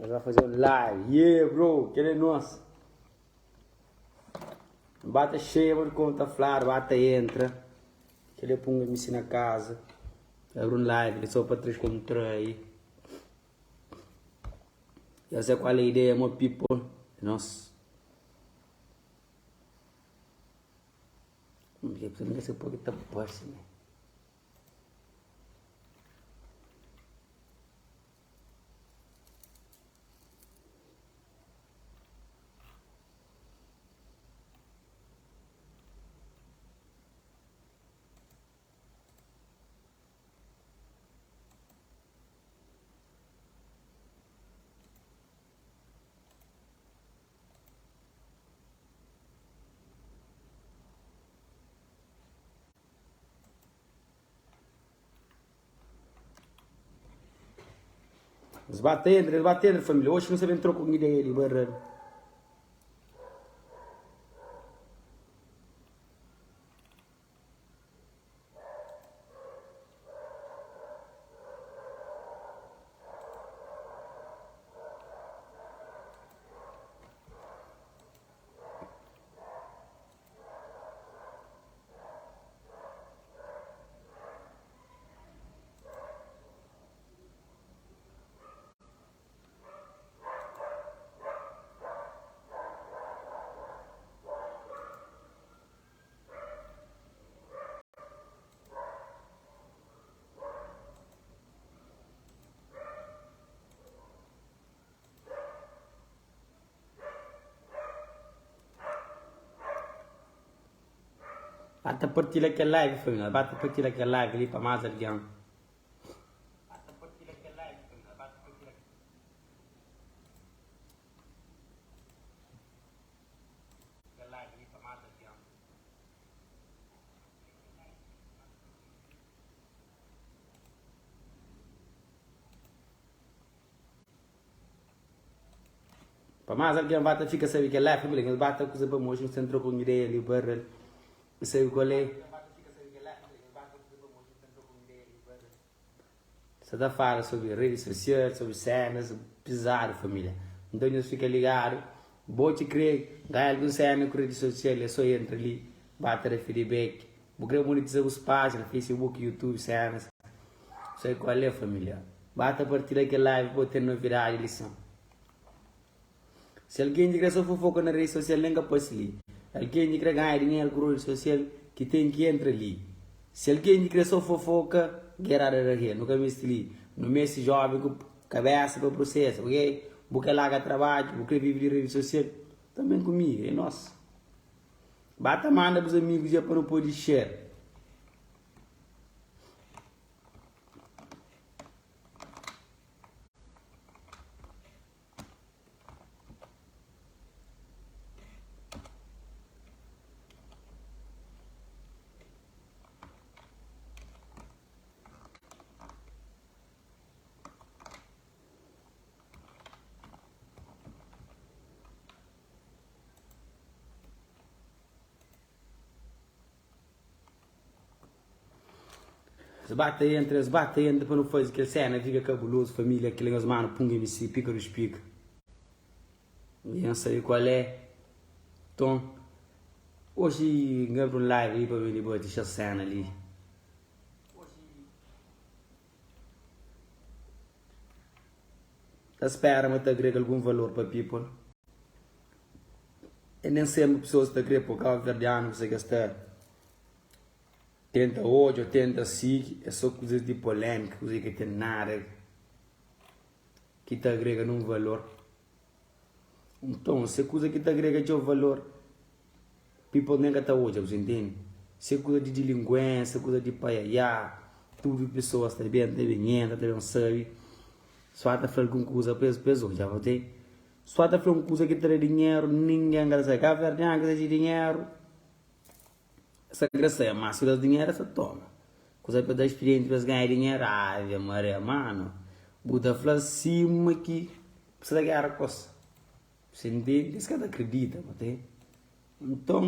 Nós vai fazer um live. Yeah, bro, kel é nós. Bata cheia de conta flado, bata entra. Kel é punga MC na casa. Abre um live só para descontrair. Eu sei qual é a ideia, meu people. Nós. Não sei porque tá parece, né? Es ba ta entra, es ba ta entra família. Oxi nu sa ben troka un ideia di barral. Ba ta partilha kel live família, ba ta partilha kel live li pa más algen. Pa más algen ba ta fika sabe kel live família, nhos ba ta kuza pa moji, nhos ta entra ku un ideia li barral, N sabe kual é. Sa ta fala sobri redi sosial, sobri senas pizadu família. Nton nhos fika ligadu, bo ki kre ganha algun sena ku redi sosial é so entra li, ba ta da feedback. Bu kre monetiza bus pájina, Facebook, YouTube, senas. Sabe kual é família. Ba ta partilha kel live pa bo ten novidadi li sin. Si algen ki kre so fofoka na redi sosial nen ka parse li. Algen ki kre ganha dinheru ku redi sosial ki ten ki entra li. Si algen ki kre so fofoka, get out of here. Nu ka meste li. Nu meste joven ku kabesa pa prosesa, ok? Bu ka larga trabadju, bu kre vive di redi sosial, tanben ku mi, e nos. Ba ta manda bus amigus dja pa nu pode share. Es ba ta entra, es ba ta entra pa nu faze kel sena fika kabulozu Família kel nhos manu Punga MC pika dus pika Ninguém sabe qual é Tom Oxi N abri un live li pa ben dibati xa sena li Ta spera ma ta agrega algun valor pa people E nen senpri pesoas ta kre po kabuverdianu kuse ki es ta Tenta odja ô tenta sigi é sô kuzas di polémika, kuzas ki ka ten nada ki ta agrega nun valor. Nton, se kuza ki ta agrega txeu valor, people nen ka ta odja, bu ta intende? Se kuza di dilinkuénsia, kuza di paiaiá, tudu pesoas ta ben, ta ben entra, ta ben sabe, só ta fla algun kuza pa es, pa es odja, bu ta Só ta fla un kuza ki ta da dinheru, ningen ka ta sabe. Kabuverdianu ka ta di dinheru. Sa gracia mas si das dinheru es ta toma kusa pa da expediente pa es ganha dinheru ave maria mano bu ta fla sima ki bu sta ta gera kos bu intende es ka ta acredita bu te nton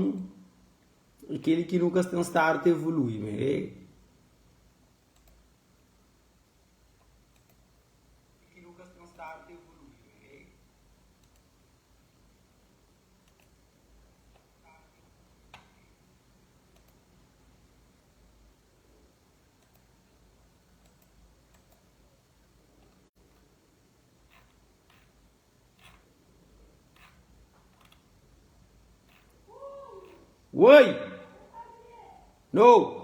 e keli ki nu ka sta stadu ta evolui me e. Oi! No!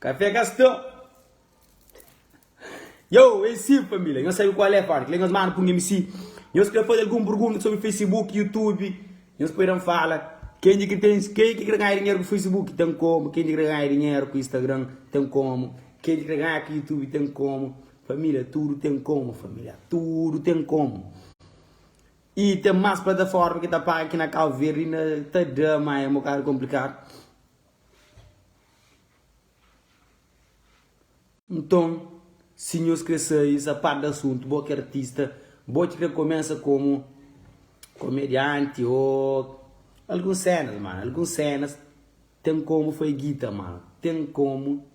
Kafé ka sta. Yo, é si família. Nhos sabe qual é, fala. Kle nhos manda pa un MC. Nhos kre faze algun pergunta sobre Facebook, YouTube, nhos pode dan fala. Ken ki ten, ken ki kre ganha dinheru ku Facebook, ten komu. Ken ki kre ganha dinheru ku Instagram, ten komu. Ken ki kre ganha ku YouTube, ten komu. Família, tudu ten komu, família. Tudu ten komu. I ten más plataforma ki ta paga ki na Cabo Verde inda ta da, ma é un bokadu konplikadu. Nton, si nhos kre sabe sa parti di asuntu, bo ki é artista, bo ki kre kumesa komu komedianti ô alguns sénas, mano, alguns sénas ten komu fai guita, mano, ten komu.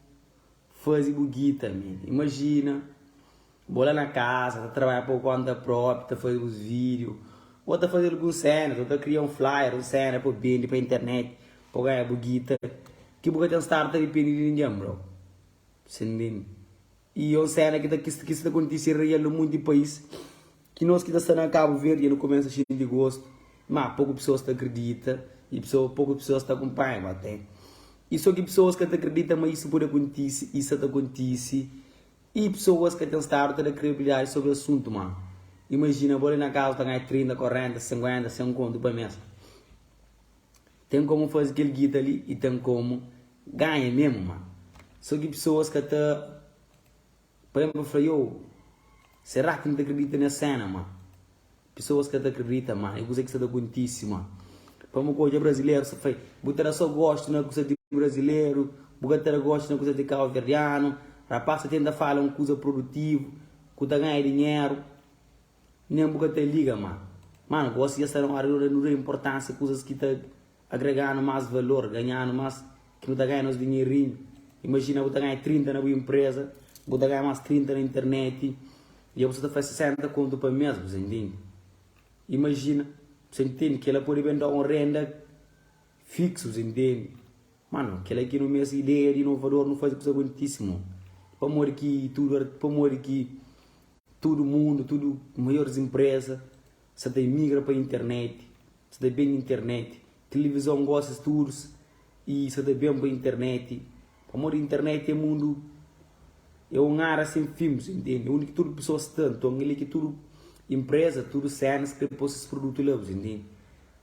Faze bu guita mi. Imajina bo la na kaza ta trabadja pa bu konta propi ta faze bus video bo ta faze algun sena bo ta kria un flyer un sena pa bende pa internet pa bu ganha bu guita ki bu ka ten stadu ta dipende di ningen bro sa ntende i un sena ki ta ki sta kontise real na munti pais Ki nos ki ta sta na Kabu Verdi dja nu kumesa xinti gostu, má poku pesoas ta kridita i poku pesoas ta kunpanha ba ten. I so ki pesoas ka ta kridita ma isu pode kontise i sa ta kontise i pesoas ka ten stadu ta da kredibilidadi sobri asuntu. Má imajina bo li na kaza ta ganha 30, 40, 50, 100 kontu pa mês. Ten komu faze kel gita li i ten komu ganha memu. Má so ki pesoas ka ta. Pa N pa fla, Yo, será ki N ta kridita nes sena? Ma pesoas ka ta kridita ma é kuza ki sta ta kontise. Ma pamo ku odja brazileru sta fla, Bu ta da so gostu na kuza di brazileru, bu ka ta da gostu na kuza di kauverdianu. Rapaz ta tenta fala un kuza produtivu ku ta ganha dinheru, nen bu ka ta liga. Ma manu, gosi dja sta na ora di nu da inportansia kuzas ki ta. Agreganu más valor, ganhanu más ki nu ta ganha nos dinheirinhu. Imajina bu ta ganha 30 na bu inpreza, bu ta ganha más 30 na internet, dja bu sa ta fase 60 kontu pa mês, bu sa intende? Imajina, bu sa intende? Kela pode ben da un renda fixu, bu sa intende? Mano, kela ki nu meste ideia di inovador, nu faze kusa kontise, mo. Pamodi ki tudu, pamodi ki tudu mundu, tudu maioris inpreza sa ta imigra pa internet? Sa ta ben internet, tilivizon gosi studus i sa ta ben pa internet, pamodi internet é mundu, é un ária sen fin, bu sa intende, undi ki tudu pesoas sta, nton el é ki tudu inpreza, tudu senas kre poi ses produtu la, bu sa intende.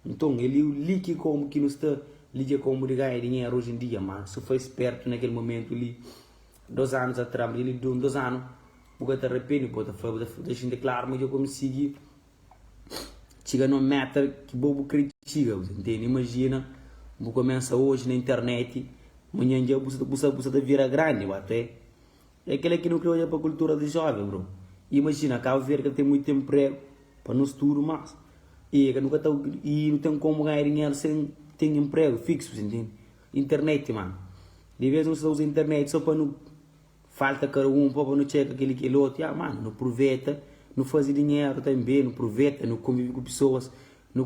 Nton el é li ki komu ki nu sta, li ki é komu di ganha dinheru oji en dia, ma si foi spertu na kel momentu li, dos anus atras, di li dos anu bu ka ta rapende, bu ta fla, bu ta xinti klaru ma dja konsigi. Txiga na un meta ki bo bu kre txiga, bu ta ntende? Imajina bu kumesa oji na internet, manhan dja bu bu sta bu sta ta vira grandi bu ate. É kila ki nu kre odja pa kultura di joven bro. Imajina Kabu Verdi ka ten muitu enpregu pa nos tudu mas i nu ka ta i nu ten komu ganha dinheru sen ten enpregu fiksu, bu ta ntende? Internet mano, di vez nu sta uza internet so pa nu. Falta kada un pa nu txeka kel-li kel otu. Ya, manu, nu pruveta, nu faze dinheru tanbe, nu pruveta, nu konvive ku pesoas, nu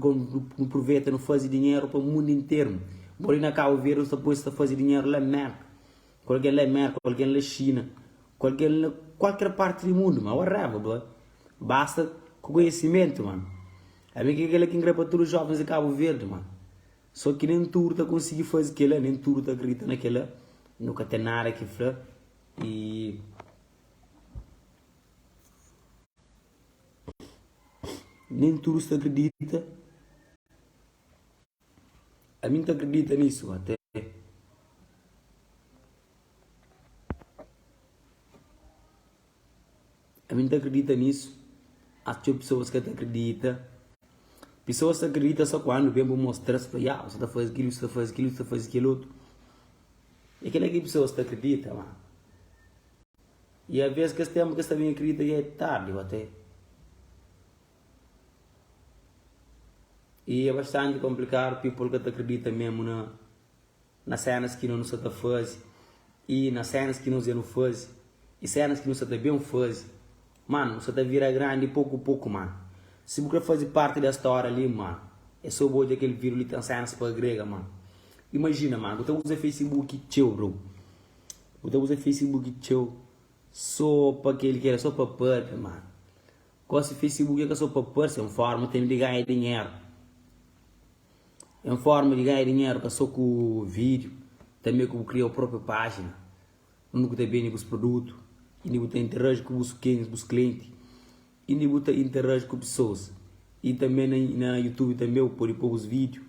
nu pruveta, nu faze dinheru pa mundu interu. Bo li na Kabu Verdi nu sta poi sta faze dinheru la Merka, ku algen la Merka, ku algen la Xina, ku algen la kualker parti di mundu, ma whatever bro. Basta ku konhesimentu, manu. Ami ke kel-la ki N kre pa tudu jovens di Kabu Verdi, manu. So ki nen tudu ta konsigi faze kela, nen tudu ta akredita na kela, nu ka ten nada ki fla i nen tudu sta akredita. Ami N ta akredita nisu ate. Ami N ta akredita nisu, mas txeu pesoas ka ta akredita. Pesoas ta akredita so kuandu ben bu mostra-s, fla, ya, bu sta ta faze kel-li, bu sta ta faze kel-li, bu sta ta faze kel otu. É kel-la ki pesoas ta akredita, ma i aves kes ténpu ki es ta ben akredita dja é tardi ô até. I é bastanti konplikadu, people ka ta akredita mésmu na. Na sénas ki nu sa ta faze i na sénas ki nos dja nu faze i sénas ki nu sa ta ben faze. Manu, nu sa ta vira grandi poku poku, manu. Si bu kre faze parti des stória li, manu, é so bu odja kel vídiu li ten sénas pa agrega, manu. Imajina, manu, bu ta uza Facebook txeu, bro. Bu ta uza Facebook txeu so pa kel ki era, so pa pâpia, manu. Gósi Facebook é ka so pa parse, é un fórma tanbe di ganha dinheru. Un forma di ganha dinheru ka so ku vídiu, tanbe ku bu kria bu própi pájina undi ku ta bende bus produtu, undi bu ta interaji ku bus bus klienti, undi bu ta interaji ku pesoas. I tanbe na youtube tanbe bu pode poi bus vídiu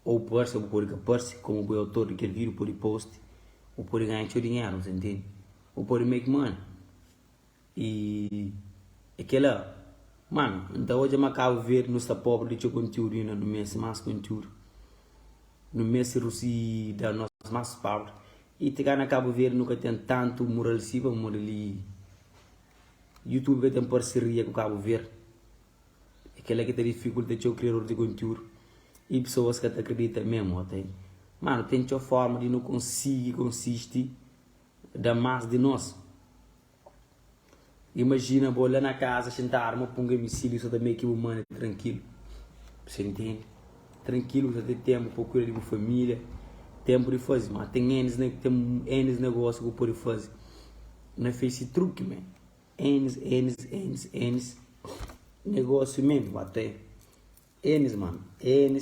ou parse ou bu pode ka parse, komu bu é autor di kel vídiu bu pode posti, bu pode ganha txeu dinheru, bu ta ntende? Bu pode make money. I é kela. Mano, N ta odja ma Cabo Verde nu sta pobre di txeu kontiúdu inda, nu meste más kontiúdu. Nu meste rusi da nos más power. I ti ka na Cabo Verde nu ka ten tantu mural si pamodi li YouTube ka ten parseria ku Cabo Verde. É kela ki ta difikulta txeu kriador di kontiúdu i pesoas ka ta kridita memu. Mano, ten txeu forma di nu konsigi konsisti da más di nos. Imajina bo la na kaza xintadu ma punga misil i bu sta ta make bu money trankilu. Bu ntende? Trankilu bu sta ten tenpu pa kuida di bu familia, tenpu di faze. Ma ten N ten N negosiu ku bu pode faze na face truki man. N N N N negosiu mesmu ba ten N man N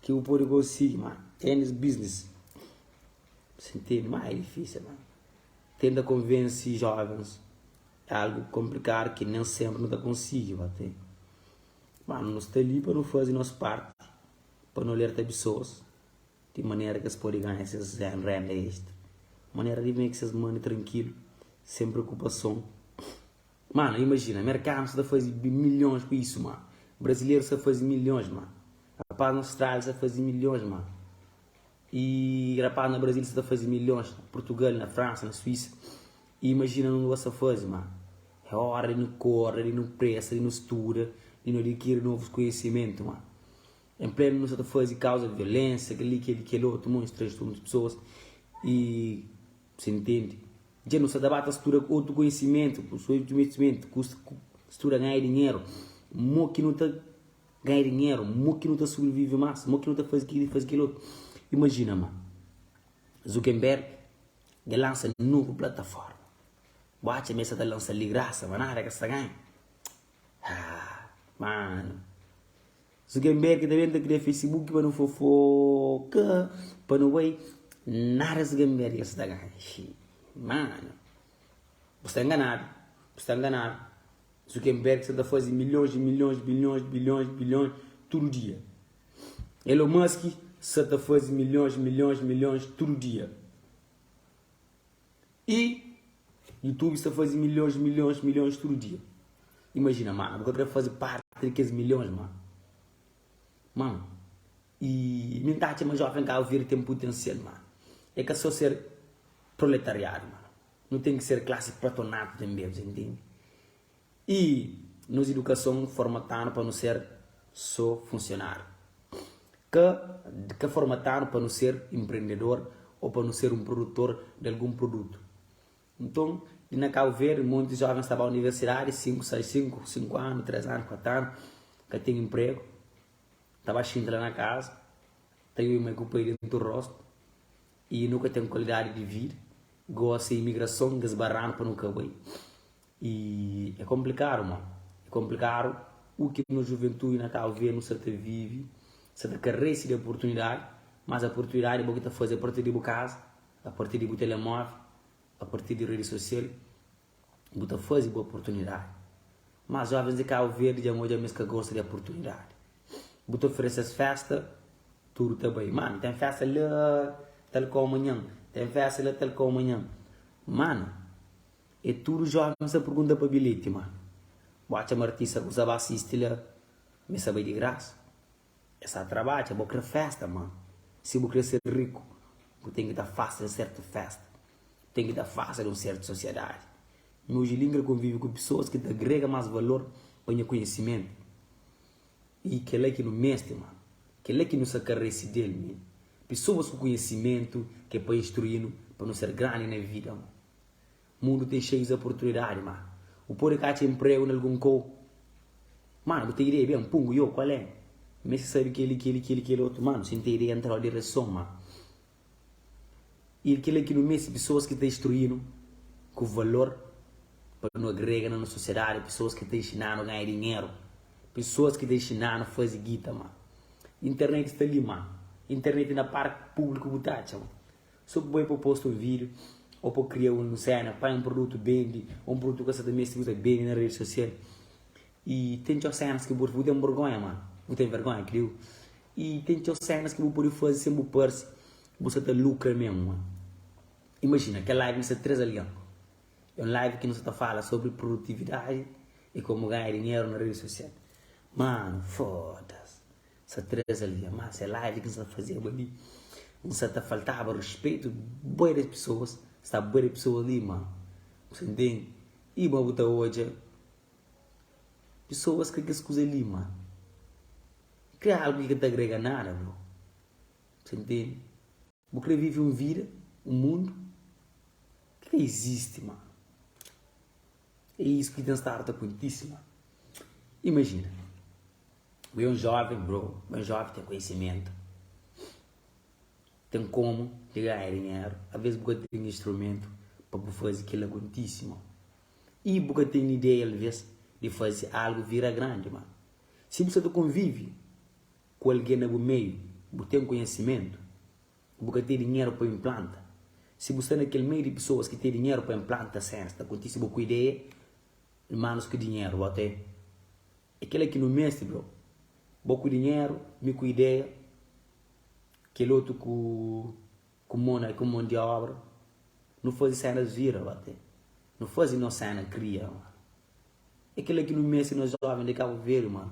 ki bu pode konsigi man N business. Bu ntende? Ma é difisil man. Tenta konvense jovens é algu konplikadu ki nen senpri nu ta konsigi bate. Ma nu sta li pa nu faze nos parti pa nu alerta pesoas di manera ki es pode ganha ses renda extra, manera di make ses money trankilu, sen preokupason. Mano, imajina, merkanus sta ta faze milhons ku isu, mano. Brazilerus sta faze milhons, mano. Rapaz na Austrália sta faze milhons, mano. E rapaz na Brasil sa ta fazi milhons, na Portugal, na França, na Suíça. E imagina nu gosta fazi, ma é hora di nu korda, di nu presta, di nu studa, di nu adikiri novus konhesimentu, ma em pleno nu sa ta fazi kauza di violensia, kel-li, kel-li, kel otu, monti transtornu di pesoas e bu ntende? Dja nu sa ta ba ta studa otu konhesimentu, otu konhesimentu, studa ganha dinheru, mo ki nu ta Ganha dinheru, mo ki nu ta sobrevive mas, mo ki nu ta faze kel-li, faze kel otu. Imajina ma Zuckerberg dja lansa novu plataforma. Bu atxa ma el sta ta lansa-l di grasa, ma nada ka sta ganha? Haa, manu. Zuckerberg ta ben ta kria Facebook pa nu fofoka, pa nu bai. Nada Zuckerberg ka sta ganha. Manu, bu sta nganadu, bu sta nganadu. Zuckerberg sa ta faze milhons e milhons, bilhons, bilhons, bilhons tudu dia. Elon Musk sa ta faze milhons, milhons, milhons tudu dia. E YouTube sa faze milhons, milhons, milhons tudu dia. Imajina, mano, bu ka kre faze parte di kes milhons, mano. Mano, e mi nta atxa ma joven Cabo Verde ten potensial, mano. É ka so ser proletariadu, mano. Nu ten ki ser klasi platonatu tanbe, bu ta intende? I nos idukason formatanu pa nu ser so funsionariu. Ka ka formatanu pa nu ser empreendedor o pa nu ser un produtor di algun produtu. Nton, li na Kabu Verdi, monti jovens ta ba universidadi, 5, 6, 5, 5 anu, 3 anu, 4 anu, ka ten empregu, ta ba xinta la na kaza, ta obi mai ku pai dentu rostu. I nu ka ten kualidadi di vida. Gosi é imigrason ki es baranu pa nu ka bai. I é konplikadu ma. É konplikadu u ki nos juventudi na Kabu Verdi nu sa ta vivi, sa ta karese di oportunidadi, mas oportunidadi bo ki ta faze a partir di bu kaza, a partir di bu telemóvel, a partir di redi sosial. Bu ta faze bu oportunidadi. Mas jovens di Kabu Verdi dja N odja ma es ka gosta di oportunidadi. Bu ta oferese-s festa, tudu ta bai. Manu, ten festa la tal kau manhan, ten festa la tal kau manhan. Manu, e tudu jovens ta pergunta pa bilheti, manu. Bu atxa ma artista ku sa ba sisti la, ma e sa bai di grasa? E sa trabadja, bo kre festa, manu. Si bu kre ser riku, bu ten ki ta afasta di sertu festa. Ten ki ta afasta di un sertu sosiadadi. Mi oji li N kre konvive ku pesoas ki ta agrega mas valor pa nha konhisimentu. I kel-la ki nu meste, mano. Kel-la ki nu sta karese di el, mi. Pesoas ku konhisimentu ki é pa instrui-nu pa nu ser grandi na vida, mano. Mundu ten xeiu di oportunidadi, mano. Bu pode ka atxa inpregu na algun kou. Mano, bu ten ideia ben? Pungu, yo, kual é? Meste sabe kel-li, kel-li, kel-li, kel otu, mano. Si N ten ideia, N ta da-u direson, mano. I kel-la ki nu meste, pesoas ki ta instrui-nu ku valor pa nu agrega na nos sosiadadi, pesoas ki ta inxina-nu ganha dinheru, pesoas ki ta inxina-nu faze gita. Má. Internet sta li mano. Internet na parki públiku bu ta atxa mano. So bu bai pa posta un vídeo ou pa kria un sena, panha un produtu bendi, ou un produtu ka sa ta meste bu ta bende na rede sosial. I ten txeu senas ki bu bu ten burgonha mano, bu ten vergonha kriu. I ten txeu senas ki bu pode faze sen bu parse, bu sa ta lukra mesmu mano. Imajina kel live li sta 3 algen. É un live ki nu sa ta fala sobri produtividadi i komu ganha dinheru na rede sosial. Mano, foda-s. Sa 3 algen. Má se live ki N sa fazeba li, N sa ta faltaba ruspetu bué di pesoas. Sta bué di pesoas li, mano. Bu sa ntende? I ma bu ta odja pesoas ka kes kuza li, mano. Kre algu ki ka ta agrega nada, bro. Bu sa ntende? Bu kre vive un vida, un mundu ki ka izisti, mano. É isu ki ten stadu ta kontise, mano. Imajina, bu é un jóven, bro, bu é un jóven ten konhisimentu, ten komu di ganha dinheru, alvês bu ka ten instrumentu pa bu faze kel-la kontise, mano. I bu ka ten ideia, alvês, di faze algu vira grandi, mano. Si bu sta ta konvive ku algen na bu meiu, bu ten konhisimentu, bu ka ten dinheru pa inplanta. Si bu sta na kel meiu di pesoas ki ten dinheru pa inplanta sénas, ta kontise bo ku ideia manus ku dinheru bo ten. É kila ki nu meste bro. Bo ku dinheru, mi ku ideia, kel otu ku ku mon na ku mon di obra. Nu faze sénas vira bo ten. Nu faze nos séna kria. É kela ki nu meste nos joven di Cabo Verde mano.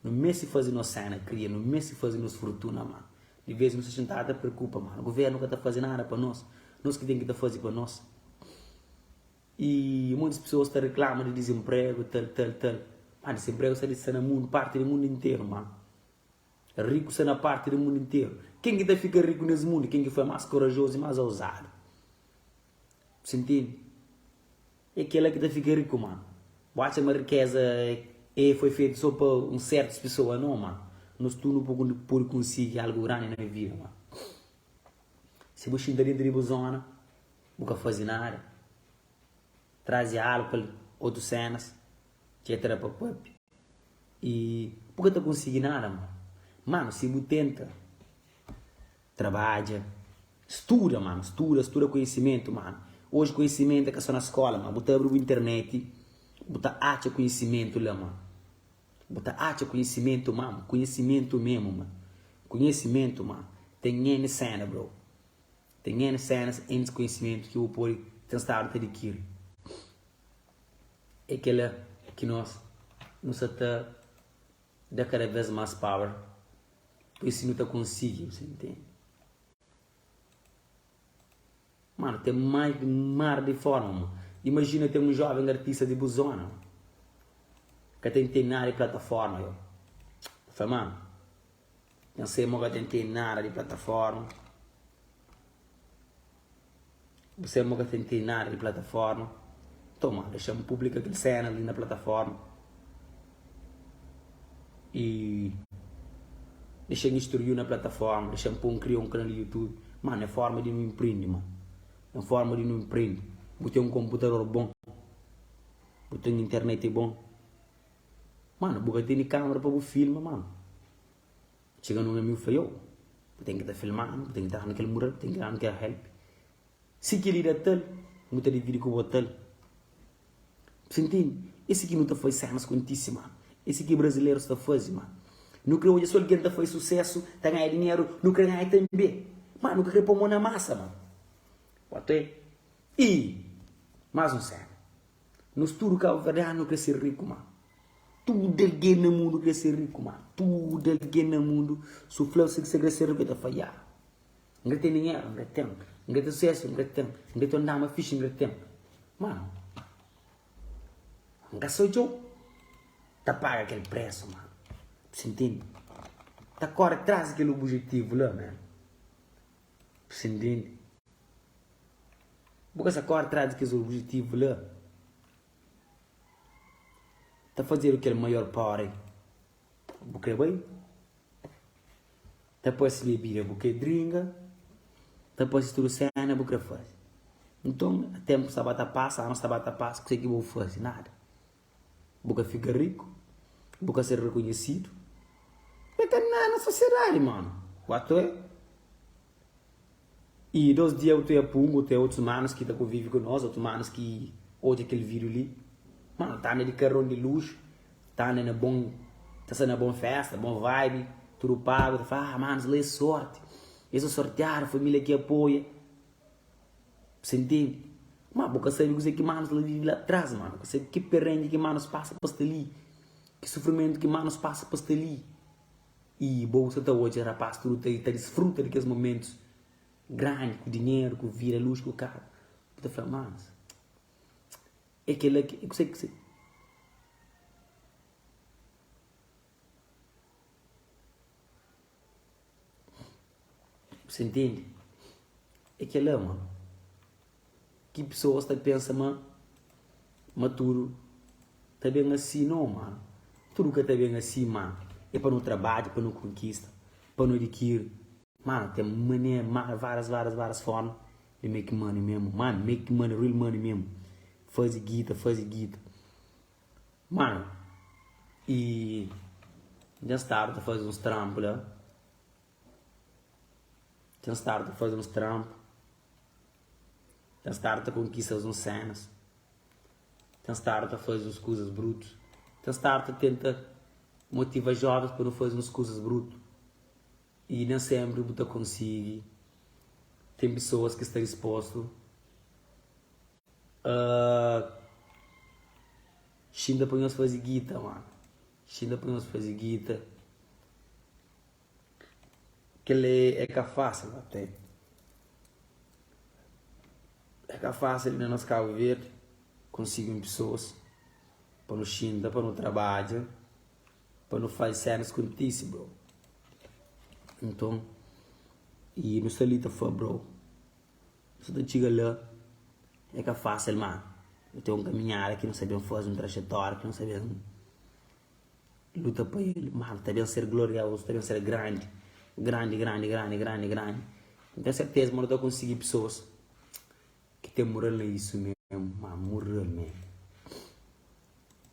Nu meste faze nos sena kria, nu meste faze nos fortuna mano. Di vez nu sta xintadu ta preokupa mano, governu ka ta faze nada pa nos, nos ki ten ki ta faze pa nos. I montis pesoas ta reklama di dizinpregu tal tal tal, ma dizinpregu sta di sta na mundu, parti di mundu interu mano. Riku sta na parti di mundu interu. Ken ki ta fika riku nes mundu? Ken ki foi mas korajozu i mas ouzadu. Bu ntende? É kela ki ta fika riku mano. Bu atxa ma rikeza é foi fetu so pa un sertus pesoa? No mano. Nos tudu nu pode konsigi algu grandi na vida mano. Si bu xinta dentu di bu zona, bu ka faze nada, traze álkol, otu senas, txê ta da pa papia i bu ka ta konsigi nada mano. Mano, si bu tenta. Trabadja, studa mano, studa, studa konhisimentu mano. Oji konhisimentu é ka so na skola mano, bu ta abri bu internet bu ta atxa konhisimentu la mano. Bu ta atxa konhisimentu mano, konhisimentu memu mano, konhisimentu mano. Ten N sena bro, ten N senas, N konhisimentu ki bu pode ten stadu ta adikiri. É kela ki nos nu sa ta da kada vez más power pa si nu ta konsigi bu intende mano ten mais di mar di forma mano imajina ten un joven artista di bu zona ka ta intende nada di plataforma yo fla mano Nha sai mo ka ta intende nada di plataforma Bu sai mo ka ta intende nada di plataforma Toma, dexa-m publika kel sena li na plataforma I dexa-m instruiu na plataforma Dexa-m pô-m kria un kanal di YouTube Mano, é forma di nu inprende, mano É forma di nu inprende Bu ten un konputador bon Bu ten internet bon Mano, bu ka tene kamera pa bu filma, mano. Txiga nun amigu fla, yo, bu ten ki ta filma-nu, bu ten ki ta da-nu kel mural, bu ten ki da-nu kel help. Si kel-li da tal, nu ta dividi ku bo tal. Bu sa ntende? É si ki nu ta faze sénas kontise, mano. É si ki brazilerus ta faze, mano. Nu kre odja so algen ta faze susésu, ta ganha dinheru, nu kre ganha tanbe. Má nu ka kre pô mon na masa, mano. Ote? I más un séna. Nos tudu kabuverdianu nu kre ser riku ma tudu algen na mundu kre ser riku ma tudu algen na mundu su fla si kre ser riku el ta fla ya N kre ten dinheru N kre ten N kre ten susesu N kre ten N kre ten un dama fixi N kre ten mano N ka sa odjau ta paga kel presu mano bu sa ntende ta kore tras di kel objetivu la man bu sa ntende. Bu ka sa kóre tras di kes obijetivu la. Ta fazedu kel maior póri bu krê bai. Ta parse bebida bu krê dringa. Ta parse tudu séna bu krê faze. Nton, ténpu sta ba ta pasa, anu sta ba ta pasa, kuzê ki bu faze? Nada. Bu ka fika riku, bu ka ser rekonhesidu. É ka nada na sosiedadi mano. Watu é. I dos dia bu ta oia pungu, bu ta oia otus manos ki ta konvivi ku nos, otus manos ki odja kel video li. Mano, ta anda di karon di luxu, ta anda na bon, ta sta na bon festa, bon vibe, tudu pagu, ta fla, ah manos la é sorti, es é sortiadu, familia ki apoia. Bu ntende? Ma bu ka sabe kuzê ki manos la vive la tras, mano. Bu ka sabe ki perengue ki manos pasa pa sta li, ki sufrimentu ki manos pasa pa sta li. I bo sa ta odja rapaz tudu ta ta disfruta di kes momentus grandi ku dinheru, ku vida, luxu, ku karu. Bu ta fla, manos, é kela ki, kuzê ki. Bu ntende? É kela, mano. Ki pesoas ta pensa ma ma tudu ta ben asi. No, mano. Tudu ka ta ben asi, ma é pa nu trabadja, pa nu konkista, pa nu adikiri. Mano, ten manera, ma várias, várias, várias forma di make money mesmu. Mano, make money, real money mesmu. Faze guita, faze guita. Mano, i dja stadu ta faze uns trampu la. Dja stadu ta faze uns trampu. Dja stadu ta konkista uns senas. Dja stadu ta faze uns kuzas brutus. Dja stadu ta tenta motiva jovens pa nu faze uns kuzas brutu. I nen senpri bu ta konsigi ten pesoas ki sta dispostu a xinta pa nhos faze guita, mano. Xinta pa nhos faze guita. Kel-li é ka fásil até. É ka fásil li na nos Kabu Verdi konsigi un pesoas pa nu xinta, pa nu trabadja, pa nu faze sénas kontise, bro. Nton, i nu sta li ta fla, bro, nu sta ta txiga la, é ka fásil, má nu ten un kaminhada ki nu sta ben faze, un trajetória ki nu sta ben. Luta pa el, ma ta ben ser gloriozu, ta ben ser grandi, grandi, grandi, grandi, grandi, grandi. N ten serteza ma nu ta konsigi pesoas ki ten mural na isu mesmu, ma mural mesmu.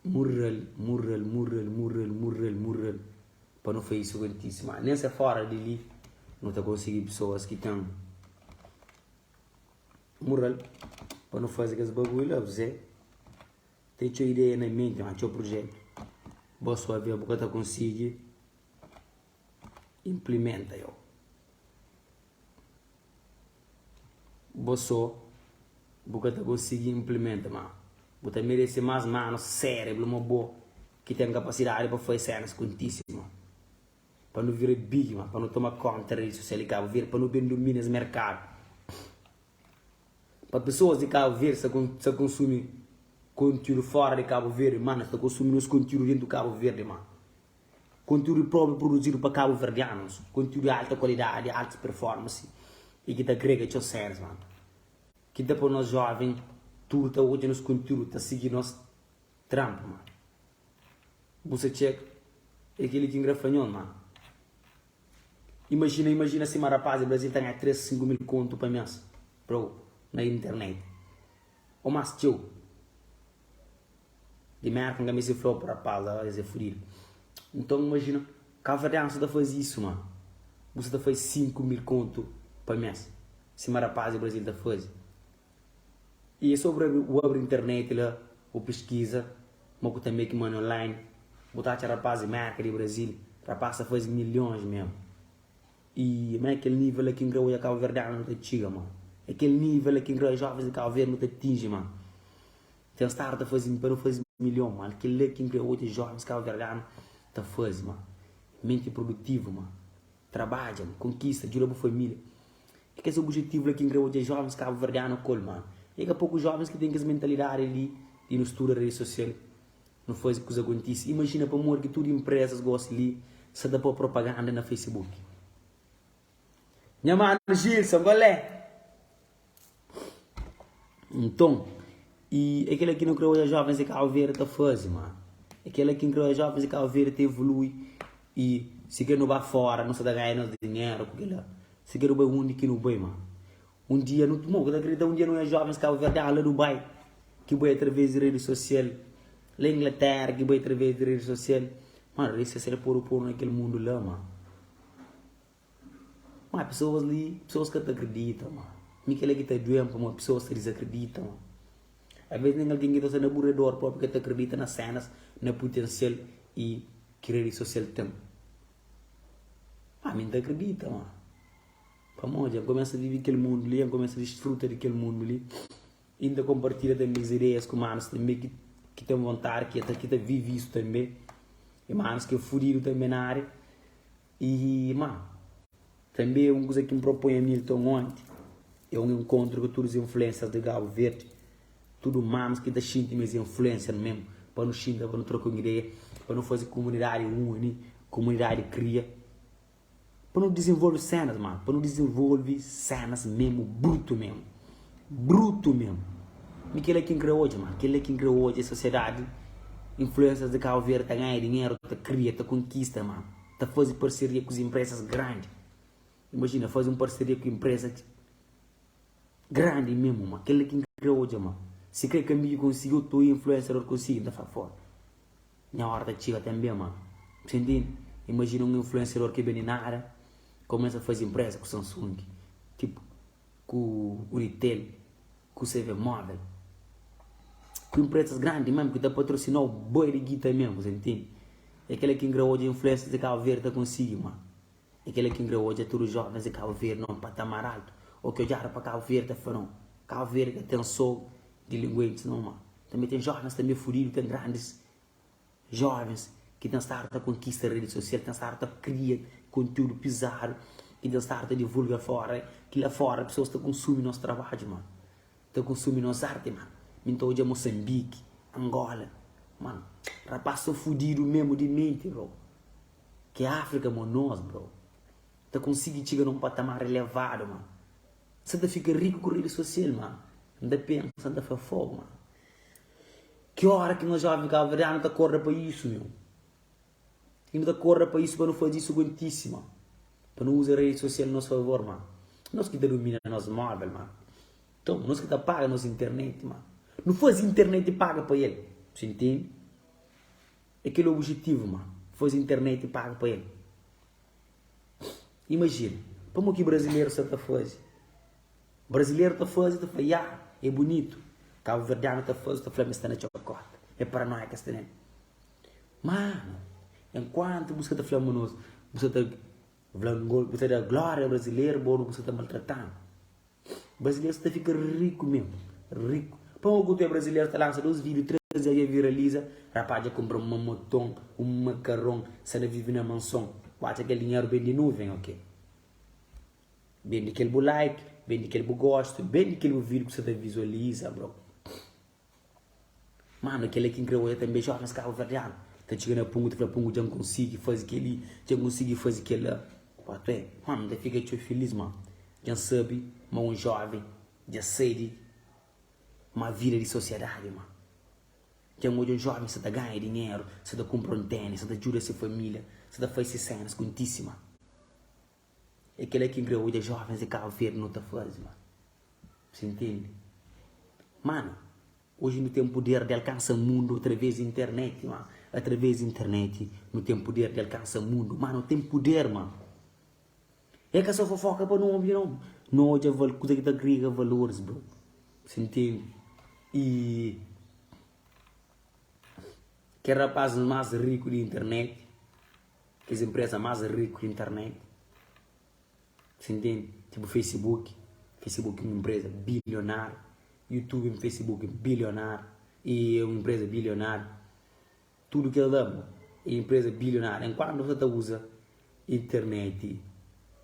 Mural, mural, mural, mural, mural, mural pa nu fai isu kontise. Ma nen se fora di li nu ta konsigi pesoas ki ten mural pa nu faze kes bagulho la, Zé. Ten txeu ideia na menti ma txeu prujetu bo so avia bu ka ta konsigi implimenta yo. Bo so bu ka ta konsigi implimenta ma bu ta merese mas manu serebru ma bo ki ten kapasidadi pa fai senas kontise ma pa nu vira big ma pa nu toma konta redi sosial di Kabu Verdi pa nu ben dumina es merkadu. Pa pesoas di Kabu Verdi sta sta konsumi kontiúdu fora di Kabu Verdi, má nu sta konsumi nos kontiúdu dentu Kabu Verdi, má kontiúdu própi produzidu pa kabuverdianus, kontiúdu di alta kualidadi, alta performance i ki ta agrega txeu sénas, má ki ta poi nos jóven tudu ta odja nos kontiúdu, ta sigi nos trampu, má bu sta txeka é kel-li ki N kre fla nhos, má. Imajina, imajina sima rapaz di Brazil ta ganha 3, 5 mil kontu pa mes, bro, na internet. Ou mas txeu. Di Merka N ka meste fla-u pa rapaz la, es é fudidu. Nton imajina, kabuverdianu sa ta faze isu, ma bu sa ta faze 5 mil kontu pa mes, sima rapaz di Brazil ta faze. I é sobri bu abri internet la, bu piskiza ma ku ta make money online, bu ta atxa rapaz di Merka, di Brazil, rapaz ta fazi milhons mesmu. I ma é kel nivel la ki N kre odja kabuverdianu nu ta txiga ma. É kel nivel la ki N kre odja jovens di Kabu Verdi nu ta atinji ma. Ten stadu ta fazi pa nu fazi milhon ma kel la ki N kre odja jovens kabuverdianu ta fazi ma. Menti produtivu ma. Trabadja, konkista, djuda bu familia. É kes obijetivu la ki N kre odja jovens kabuverdianu ku el, mano. É ka poku jovens ki ten kes mentalidadi li di nu studa redi sosial, nu faze kuza kontise. Imajina pamodi ki tudu inprezas gosi li sa ta poi propaganda na Facebook. Nha manu Gilson, kolé? Nton, i é kela ki nu kre odja jovens di Kabu Verdi ta faze, mano. É kela ki N kre odja jovens di Kabu Verdi ta evolui i si ke nu ba fora nu sa ta ganha nos dinheru ku kela. Si ke nu bai undi ki nu bai, mano. Un dia nu, mo, ta kridita un dia nu odja jovens kabuverdianu la Dubai ki bai atraves di redi sosial, la Inglaterra ki bai atraves di redi sosial. Mano, rede social pode pô-nu na kel mundu la, ma. Ma pesoas li, pesoas ka ta akredita, ma. Mi kel-la ki ta due-m pamodi pesoas ta dizakredita, ma. Alvês nen algen ki ta sta na bu redor própi ka ta akredita na sénas, na putensial i ki redi sosial ten. Ma mi N ta akredita, ma. Pamodi dja N kumesa vive kel mundu li, dja N kumesa disfruta di kel mundu li i N ta konpartilha tanbe es ideias ku manus tanbe ki ten vontadi, ki ta ki ta vive isu tanbe i manus ki é fudidu tanbe na ária. I ma tanbe un kuza ki N propoi Hamilton onti é un enkontru ku tudu influencers di Kabu Verdi, tudu manus ki ta xinti ma es é influencer mesmu, pa nu xinta pa nu troka un ideia, pa nu faze kumunidadi uni, kumunidadi kria. Pa nu dizenvolve sénas, mano. Pa nu dizenvolve sénas memu, brutu memu. Brutu memu. Mi kel-la ki N kre odja, mano. Kel-la ki N kre odja é sosiedadi, influencers di Kabu Verdi ta ganha dinheru, ta kria, ta konkista, mano. Ta faze parseria ku inprezas grandi. Imajina, faze un parseria ku inpreza grandi memu, mano. Kel-la ki N kre odja, mano. Si kre ka mi ki konsigi, otu influencer konsigi, N ta fla, foda. Nha ora ta txiga tanbe ma bu intende? Imajina un influensiador ki ben di nada kumesa faze inpreza ku Samsung, tipu ku Unitel, ku CV Móvel, ku inprezas grandi mesmu ki ta patrosinau boi di guita mesmu, bu intende? É kila ki N kre odja influensias di Kabu Verdi ta konsigi ma é kila ki N kre odja tudu jovens di Kabu Verdi na un patamar altu ô ki odjadu pa Kabu Verdi ta fla nau Kabu Verdi ka ten so dilinkuentis nau ma Tanbe ten jovens tanbe fudidu, ten grandis jovens ki ten stadu ta konkista redi sosial, ten stadu ta kria kontiudu pizadu, ki ten stadu ta divulga fora, ki la fora pesoas ta konsumi nos trabadju ma, ta konsumi nos arti ma. Mi N ta odja Mosanbiki, Angola, ma rapaz sta fudidu mesmu di menti bro, ki Afrika mo nos bro, ta konsigi txiga na un patamar elevadu ma. Sa ta fika riku ku redi sosial ma N ta pensa N ta fla fogu ma ki ora ki nos joven kabuverdianu ta korda pa isu meu i nu ta korda pa isu pa nu faze isu kontisi ma pa nu uza redi sosial nos favor ma nos ki ta dumina nos movel ma nton nos ki ta paga nos internet ma nu faze internet paga pa el bu intende é kel objetivu ma faze internet paga pa el. Imajina, pamo ki brazileru sa ta faze? Brazileru ta faze, ta fla, ya, é bunitu. Kabuverdianu ta faze, ta fla ma es sta na txokota, é paranoia ki es tene. Manu, enkuantu bu sa ta fla ma nos, bu sa ta bu sa ta da glória a brazileru, bo bu sa ta maltrata-nu. Brasileru sta fika riku mesmu, riku. Pamodi ku tu é brasileru ta lansa 2 vídiu, 3 dia dja viraliza, rapaz dja kunpra uma moton, un makaron, sta na vive na manson. Bu atxa kel dinheru ben di nuven o ke? Ben di kel bu like, ben di kel bu gostu, ben di kel bu vídiu ku sa ta vizualiza bro. Mano, kel-la ki N kre odja tanbe, jovens kabuverdianu ta txiga na Pungu ta fla, Pungu dja N konsigi faze kel-li, dja N konsigi faze kel-la. Patu é, mano, N ta fika txeu filis, ma dja N sabe ma un joven dja sai di ma vida di sosiadadi, ma dja N odja un joven sa ta ganha dinheru, sa ta kunpra un tenis, sa ta djuda se familia, sa ta faze se senas kontise, ma é kel-la ki N kre odja jovens di Kabu Verdi nu ta faze, ma. Você entende? Mano, hoje nu tem poder de alcança mundo através de internet, mano. Através de internet, nu tem poder de alcança mundo. Mano, tem poder, mano. É ka só fofoca pa nu obi, não. Nu odja val, kuza ki ta agrega valores, bro. Você entende? E kel rapaz más riku di internet, kes empresa más riku di internet, Você entende? Tipo Facebook, Facebook é un empresa bilionário, YouTube e Facebook é bilionário, e é un empresa bilionário. Tudo que ela dá é empresa bilionária. Enquanto você tá usa internet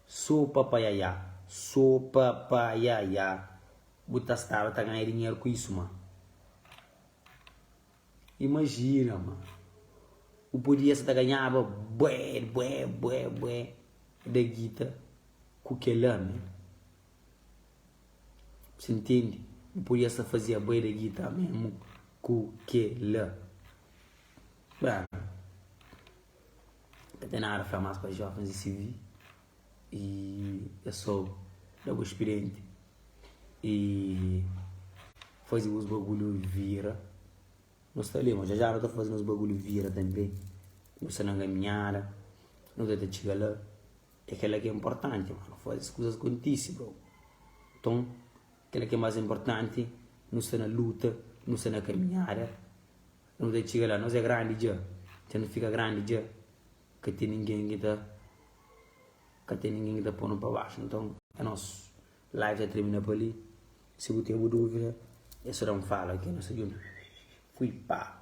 só pa paiaiá, só pa paiaiá, bu ta staba ta ganha dinheiro com isso, mano. Imajina, ma bu podia sa ta ganhaba bué, bué, bué, bué da guita ku kel-la, man. Bu ntende? Bu podia sa fazia bué da guita mésmu ku kel-la. Ba, ka ten nada fla más pa jovens di CV i é sô da bu spirienti i faze bus bagulhu vira. Nu sta li, ma já já nu ta faze nos bagulhu vira tanbe. Nu sta na kaminhada, nu ta ta txiga la. É kel-la ki é inportanti, mano, faze es kuzas kontise, bro. Nton, kel-la ki é más inportanti, nu sta na luta, nu sta na kaminhada, nu ta txiga la. Nos é grandi dja, dja nu fika grandi dja, ka ten ningen ki ta, ka ten ningen ki ta pô-nu pa baxu. Nton, é nos. Live ta termina pa li. Si bu ten bu dúvida, é sô da-m fala, ok? Nu sta djuntu. Fui pa!